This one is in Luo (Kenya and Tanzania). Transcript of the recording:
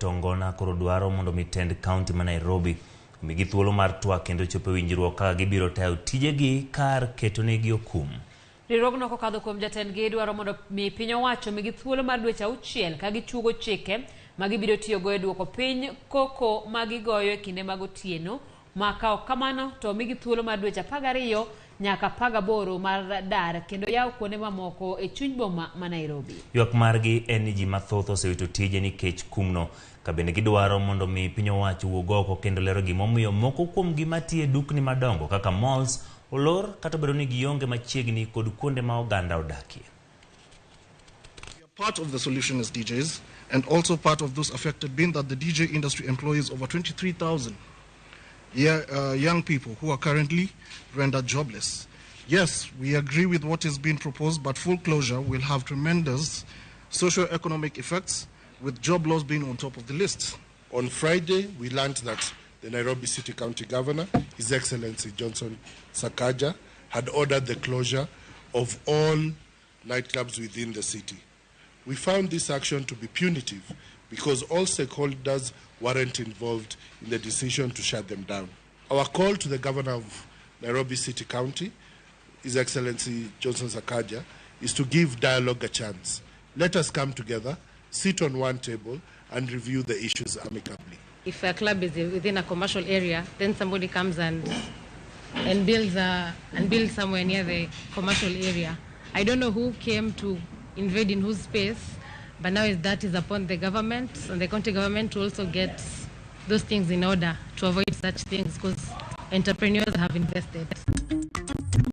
Victor Ongona koro dwaro mondo mi tend kaunti ma Nairobi omigi thuolo mar twak kendo chopo e winjruok kaka gibiro tayo tijegi kar ketonegi okum. Riwruogno kokadho kuom jatendgi dwaro mondo mi piny owacho omigi thuolo mar dweche auchiel ka gichuogo chike ma gibiro tiyogo e duoko piny koko ma gigoyo e kinde mag otieno ma ka ok kamano to omigi thuolo mar dweche 12 nyaka 18 mar dar kendo yawo kuonde mamoko e chuny boma ma Nairobi. Ywak margi en ni ji mathoth osewito tije nikech kumno ka bende gidwaro mondo mi piny owacho owuog oko kendo lero gimomiyo moko kuom gi matiyo e dukni madongo kaka malls olor kata obedo ni gionge machiegni kod kuonde ma oganda odakie. We are part of the solution as DJs and also part of those affected, being that the DJ industry employs over 23,000 young people who are currently rendered jobless. Yes, we agree with what is being proposed, but full closure will have tremendous socio-economic effects, with job loss being on top of the list. On Friday, we learned that the Nairobi City County Governor, His Excellency Johnson Sakaja, had ordered the closure of all nightclubs within the city. We found this action to be punitive because all stakeholders weren't involved in the decision to shut them down. Our call to the Governor of Nairobi City County, His Excellency Johnson Sakaja, is to give dialogue a chance. Let us come together, sit on one table, and review the issues amicably. If a club is within a commercial area, then somebody comes and builds somewhere near the commercial area. I don't know who came to invade in whose space, but now that is upon the government and the county government to also get those things in order to avoid such things, because entrepreneurs have invested.